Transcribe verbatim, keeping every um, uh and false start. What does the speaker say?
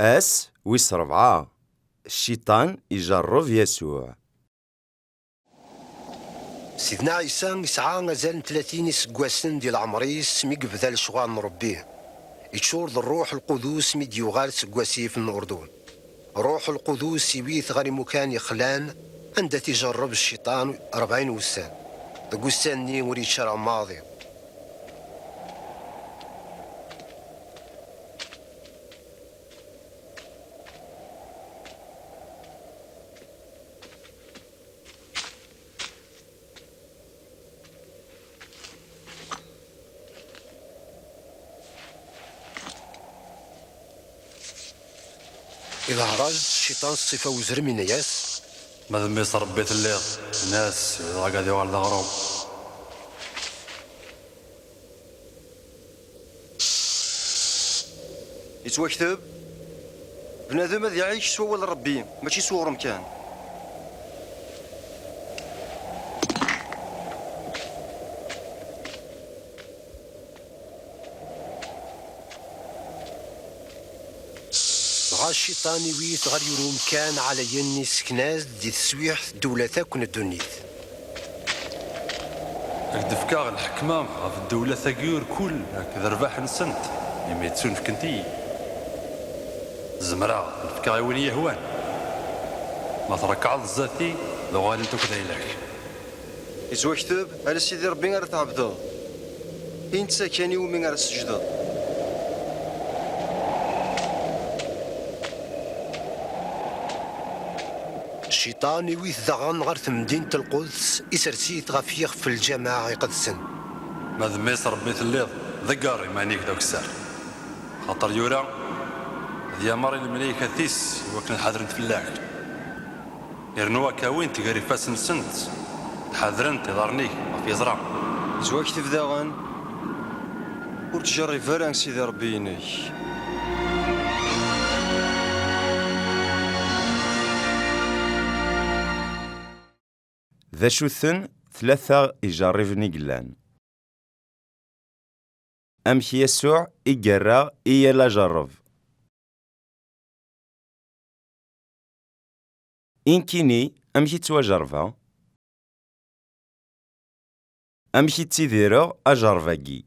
Ass wis ṛebɛa, Cciṭan ijerreb Yasuɛ. Sidna Ɛisa yesɛa azal n tlatin iseggasen di leɛmer-is mi yebda lecɣal n Ṛebbi. Yeččur d Ṛṛuḥ Lqudus mi d-yuɣal seg wasif n Urdun. Ṛuḥ Lqudus iwwi-t ɣer imukan ixlan anda t-ijerreb Cciṭan ṛebɛin wussan. Deg ussan-nni ur yečči ara maḍi. Iḍher-as-d Cciṭan s ṣṣifa uzrem, yenna-yas: Ma d mmi-s n Ṛebbi telliḍ, ini-as dɣa ad yuɣal d aɣrum. Yettwakteb, bnadem ad iɛic s wawal n Ṛebbi, mačči s uɣrum kan. Dɣa Cciṭan iwwi-t ɣer yir umkan ɛlayen, issken-as-d di teswiɛt ddewlat akk n ddunit. Ad k-d-fkeɣ lḥekma ɣef ddewlat-agi urkul akked rrbeḥ-nsent, imi ttunefkent-iyi. Zemreɣ ad ten-fkeɣ i win i yi-hwan. Ma trekɛeḍ zdat-i, ad uɣalent akk d ayla-k. Yettwakteb, ala Sidi Ṛebbi ara tɛebdeḍ, i netta kan iwumi ara tesǧdeḍ. Cciṭan iwwi-t daɣen ɣer temdint n Lquds, isers-it ɣef yixef n lǧameɛ iqedsen. Ma d mmi-s n Ṛebbi telliḍ, ḍegger iman-ik d akessar. Xaṭer yura: ad yameṛ i lemlaykat-is i wakken ad ḥadrent fell-ak. Yernu ad k-awint gar ifassen-nsent, ad ḥadrent iḍarren-ik ɣef yeẓra. Yettwakteb daɣen: Ur ttjerrib ara Sidi Ṛebbi-inek. D acu-ten tlata ijerriben i yellan? Amek Yasuɛ i yerra i yal ajerreb? I nekkini, amek i ttwajerrbeɣ? Amek i ttidireɣ ajerreb-agi?